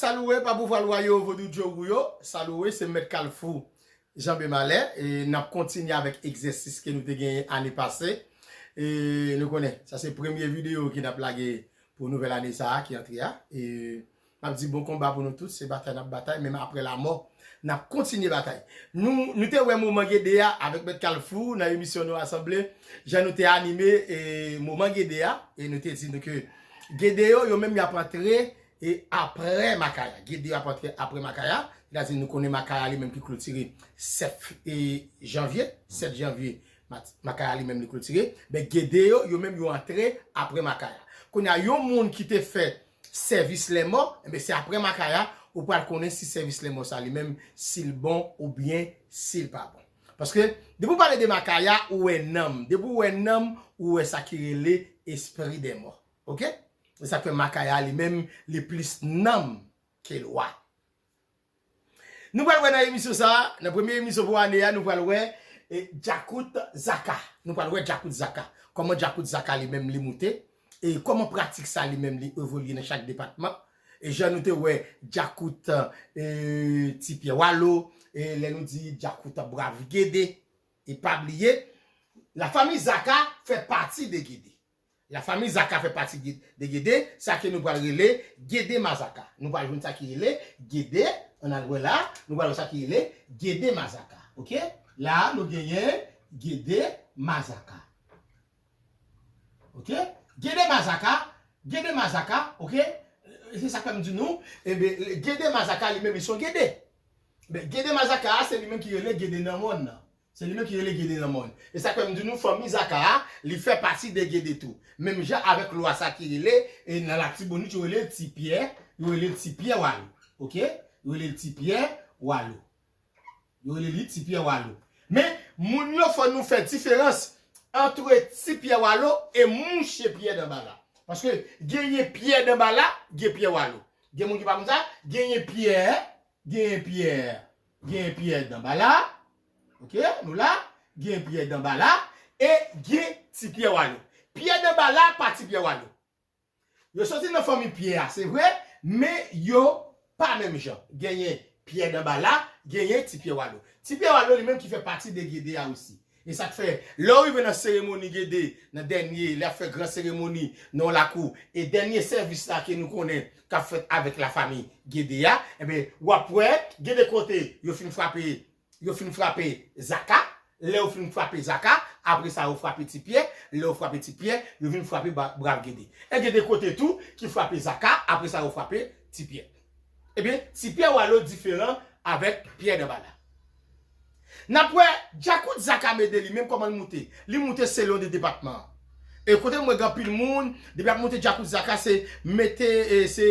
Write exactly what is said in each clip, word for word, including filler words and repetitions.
Sa l ou wè, pa pouvwa lwa yo, vodou djogou yo, sa l ou wè, se mèt kalfou Janbe Malè. E n ap kontinye avèk egzèsis ke nou te genyen ane pase. E nou konnen, sa se premye videyo ke n ap lage pou nouvèl ane sa a ki antre a. E m ap di bon konba pou nou tout, se batay n ap batay, menm apre lamò, n ap kontinye batay. Nou, nou te wè moman Gede a avèk mèt kalfou nan emisyon nou Asanble, jan nou te anime e moman Gede a, e nou te di nou ke Gede yo, yo menm y ap antre e apre Makaya. Gede yo ap antre apre Makaya. Sètadi nou konnen Makaya li menm ki klotire sèt e janvye, sèt janvye, Mat- Makaya li menm li klotire. Men Gede yo, yo menm yo antre apre Makaya. Kounye a, yon moun ki te fè sèvis lèmò, enben se apre Makaya ou pral konnen si sèvis lèmò sa li menm, si l bon oubyen si l pa bon. Paske depi w pale de Makaya, ou wè nanm. Depi w wè nanm, ou wè sa ki rele espri dè mò. Oke? Se sa k fè Makaya li menm, li plis nanm ke lwa. Nou pral wè nan emisyon sa a, nan premye emisyon pou ane a, nou pral wè e, Djakout Zaka. Nou pral wè Djakout Zaka. Kòman Djakout Zaka li menm li moute, e kòman pratik sa li menm li evolye nan chak depatman. E jan nou te wè Djakout e, Ti Pyè Walo, e lè nou di Djakout Brav Gede, e pa bliye, lafanmi Zaka fè pati de Gede. Lafanmi Zaka fè pati de Gede, sa ke nou pral rele Gede Mazaka. Nou pral jwenn sa ki rele Gede, ann al wè la, nou pral wè sa ki rele Gede Mazaka. Oke? La, nou genyen Gede Mazaka. Oke? Gede Mazaka, Gede Mazaka, oke? Se sa k fè m di nou, enben, Gede Mazaka li menm, li se yon Gede. Men Gede Mazaka a, se li menm ki rele Gede nan mòn nan. Se li menm ki rele Gede nan mòn. E sa k fè m di nou, fanmi Zaka a, li fè pati de Gede tou. Menm jan avèk lwa sa ki rele, e nan Latibonit, yo rele l Ti Pyè, yo rele l Ti Pyè Walo. Oke? Yo rele l Ti Pyè Walo. Yo rele li Ti Pyè Walo. Men, moun yo, fò nou fè diferans ant Ti Pyè Walo e mouche Pyè Danbala. Paske genyen Pyè Danbala, gen Pyè Walo. Gen moun ki pa konn sa, genyen Pyè, genyen Pyè, genyen Pyè Danbala. Oke, nou la, genyen Pyè Danbala e gen Ti Pyè Walo. Pyè Danbala pa Ti Pyè Walo. Yo soti nan fanmi Pyè a, se vre, men yo pa menm jan. Genyen Pyè Danbala, genyen Ti Pyè Walo. Ti Pyè Walo li menm ki fè pati de Gede a osi. E sa k fè, lè w rive nan seremoni Gede, nan dènye, lè y ap fè gran seremoni nan yon lakou, e dènye sèvis la ke nou konnen k ap fèt avèk lafanmi Gede a, enben, w ap wè, gen de kote, yo fin frape, yo fin frape Zaka, lè yo fin frape Zaka, apre sa yo frape Ti Pyè, lè yo frape Ti Pyè, yo vin frape ba- Brav Gede. E gen de kote tou ki frape Zaka, apre sa yo frape Ti Pyè. Ebyen, Ti Pyè Walo diferan avèk Pyè Danbala. N ap wè Djakout Zaka Mede li menm kòman l moute. Li moute selon de depatman an. E kote m wè gen anpil moun, depi ap moute Djakout Zaka, se mete, e, se,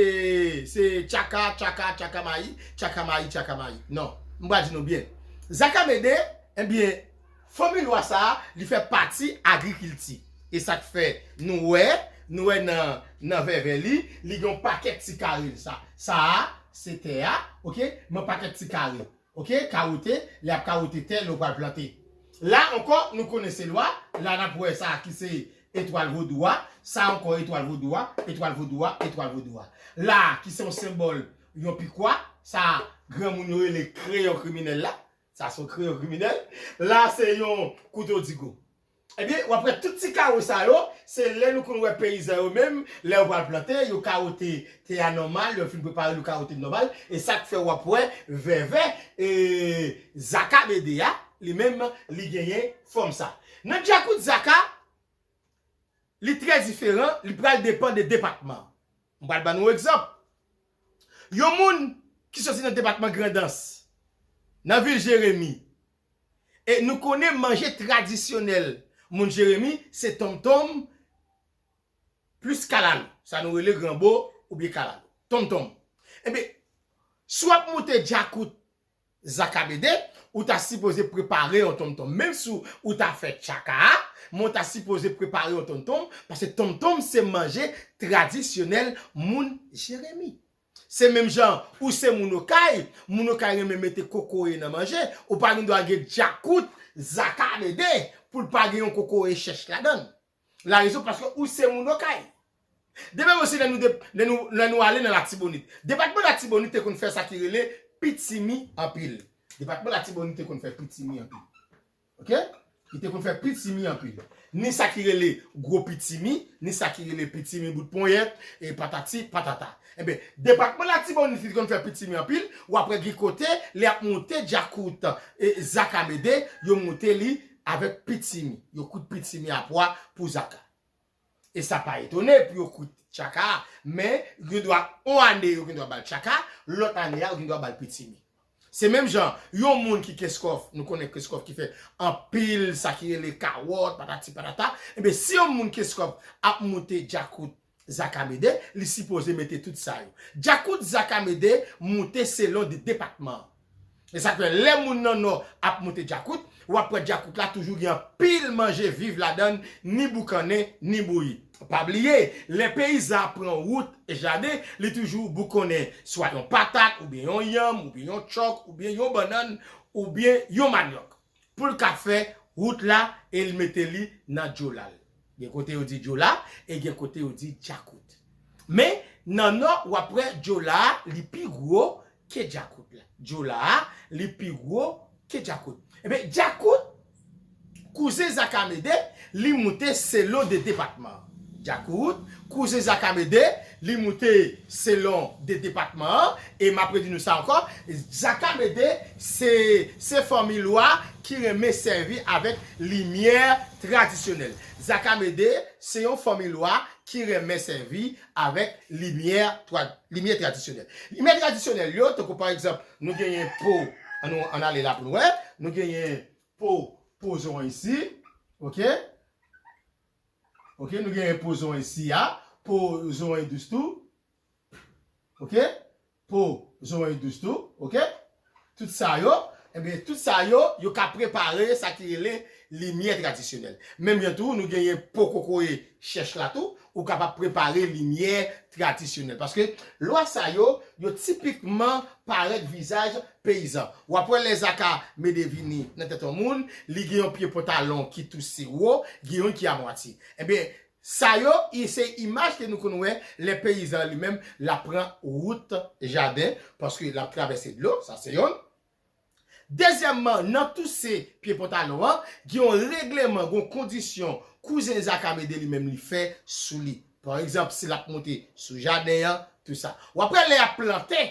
se tchaka, tchaka, tchaka mayi, tchaka mayi, tchaka mayi. Non, m pral di nou byen. Zaka Mede, ebyen, fanmi lwa sa a, li fè pati agrikilti. E sa k fè, nou wè, nou wè nan, nan vèvè li, li gen yon pakèt ti kare sa. Sa a, se tè a, oke, men pakèt ti kare. Oke, kawote, lè y ap kawote tè, lè yo pral plante. La ankò, nou konnen se lwa, la n ap wè sa ki se etwal vodou a, sa ankò etwal vodou a, etwal vodou a, etwal vodou a. La, ki se yon senbòl, yon pikwa, sa granmoun yo rele kreyon kriminèl la, sa se yon kreyon kriminèl, la se yon kouto digo. Ebyen, w ap wè tout ti kawo sa yo, se lè nou konn wè peyizan yo menm, lè yo pral plante, yo kawote tè a nòmal, lè yo fin prepare l, yo kawote l nòmal, e sa k fè w ap wè vèvè, e, Zaka Mede a, li menm, li genyen fòm sa. Nan djakout Zaka, li trè diferan, li pral depann de depatman. M pral ban nou egzanp. Yon moun ki soti nan depatman Grandans, nan vil Jeremi, e nou konnen manje tradisyonèl moun Jeremi, se tonmtonm plis kalalou. Sa nou rele granbo oubyen kalalou. Tonmtonm. Ebyen, si w ap moute djakout Zaka Mede, ou ta sipoze prepare yon tonmtonm. Menm si ou ta fè tchaka a, men ou ta sipoze prepare yon tonmtonm, paske tonmtonm se manje tradisyonèl moun Jeremi. Se menm jan ou se moun Okay, moun Okay renmen mete kokoye nan manje, ou pa gen dwa gen djakout Zaka Mede pou l pa gen yon kokoye chèch ladan l. Larezon paske ou se moun Okay. De menm osi, lè nou, de, lè nou, lè nou ale nan Latibonit. Depatman Latibonit te konn fè sa ki rele pitimi anpil. Depatman Latibonit te konn fè pitimi anpil. Oke? Li te konn fè pitimi anpil. Ni sa ki rele gwo pitimi, ni sa ki rele pitimi bout ponyèt, e patati patata. Enben, depatman Latibonit li te konn fè pitimi anpil, w ap wè gen kote, lè y ap moute djakout e zaka mede, yo moute li avèk pitimi. Yo kout pitimi a pwa pou zaka. E sa pa etone pou yo kout tchaka, men yo gen dwa, yon ane yo gen dwa ba l tchaka, lòt ane a yo gen dwa ba l pitimi. Se menm jan, yon moun ki kenskòf, nou konnen kenskòf ki fè anpil sa ki rele kawòt, patati patata, enben si yon moun kenskòf ap moute djakout zaka mede, li sipoze mete tout sa yo. Djakout zaka mede moute selon de depatman. E sa k fè lè moun nan nò ap moute djakout, w ap wè djakout la toujou gen anpil manje viv ladan l, ni boukannen, ni bouyi. Pa bliye, lè peyizan ap pran wout jaden, li toujou boukonnen swa yon patat, oubyen yon yanm, oubyen yon tchòk, oubyen yon bannann, oubyen yon manyòk. Pou l ka fè wout la e l mete li nan djola l. Gen kote yo di djola e gen kote yo di djakout. Men, nan nò, w ap wè djola a, li pi gwo ke djakout la. Djola a, li pi gwo ke djakout. Enben, djakout, kouzen zaka mede, li moute selon de depatman. Djakout, kouzen zaka mede, li moute selon de depatman an. E m ap redi nou sa ankò, zaka mede, se, se fanmi lwa ki renmen sèvi avèk limyè tradisyonèl. Zaka mede, se yon fanmi lwa ki renmen sèvi avèk limyè, limyè tradisyonèl. Limyè tradisyonèl yo, tankou pa egzanp, nou genyen po, ann, ann ale la pou nou wè, nou genyen po, po zòn isi, oke? Oke, nou genyen po zòn isi a, po zòn dous tou, oke? Po zòn dous tou, oke? Tout sa yo, enben, tout sa yo, yo ka prepare sa ki rele limyè tradisyonèl. Menm jan tou, nou genyen po kokoye chèch la tou, ou kapab prepare limyè tradisyonèl. Paske lwa sa yo, yo tipikman parèt vizaj peyizan. W ap wè lè zaka mede vini nan tèt yon moun, li gen yon pye pantalon ki touse wo, gen youn ki amwati. Enben, sa yo, se imaj ke nou konn wè lè peyizan li menm l ap pran wout jaden, paske l ap travèse dlo, sa se yonn. Dezyèmman, nan touse pye pantalon an, gen yon regleman, gen yon kondisyon kouzen zaka mede li menm li fè sou li. Pa egzanp, si l ap monte sou jaden an, tou sa. W ap wè lè y ap plante,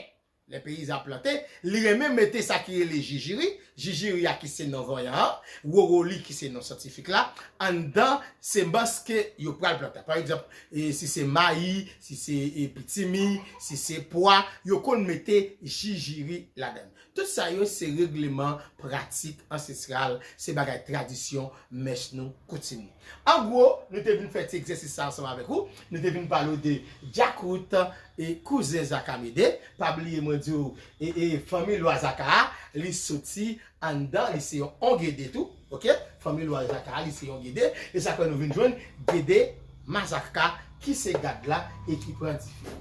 lè peyizan ap plante, li renmen mete sa ki rele jijiri, jijiri a ki se non vanyan an, wowoli ki se non syantifik la, anndan semans ke yo pral plante. Pa egzanp, e, si se mayi, si se, e, pitimi, si se pwa, yo konn mete jijiri ladan l. Tout sa yo se regleman, pratik ansestral, se bagay tradisyon, mès nou, koutim nou. An gwo, nou te vin fè ti egzèsis sa ansanm avèk ou. Nou te vin pale w de djakout e kouzen zaka mede. Pa bliye mwen di w, e, e, fanmi lwa zaka a, li soti anndan, li se yon, yon gede tou, oke? Fanmi lwa zaka a, li se yon gede. E sa fè nou vin jwenn gede mazaka ki se gad la e ki pran dife.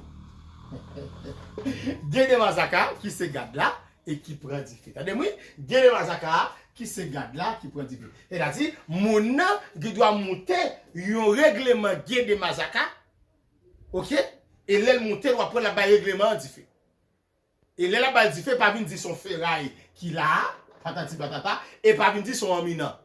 Gede mazaka ki se gad la e ki pran dife. Tande m wi, gede mazaka a ki se gad la ki pran dife. Sètadi, moun nan gen dwa moute yon regleman gede mazaka, oke? E lè l moute, w ap wè l ap bay regleman an dife. E lè l ap bay l dife, pa vin di se yon feray ki la a, patati patata, e pa vin di se yon anminan.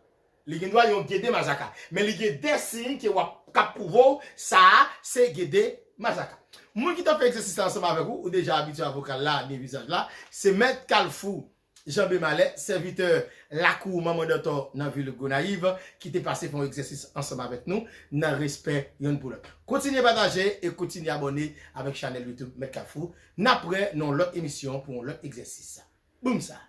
Li gen dwa yon gede mazaka. Men li gen de siy ke w ap, k ap pwouve w sa a se gede mazaka. Moun ki t ap fè egzèsis la ansanm avèk ou, ou deja abitye a vokal la, ni vizaj la, se Mèt Kalfou Janbe Malè, sèvitè lakou Manman Dantò nan vil Gonayiv, ki te pase fè yon egzèsis ansanm avèk nou, nan respè yonn pou lòt. Kontinye pataje e kontinye abòne avèk chanèl YouTube Mèt Kalfou. N ap wè nan yon lòt emisyon pou yon lòt egzèsis. Boum sa!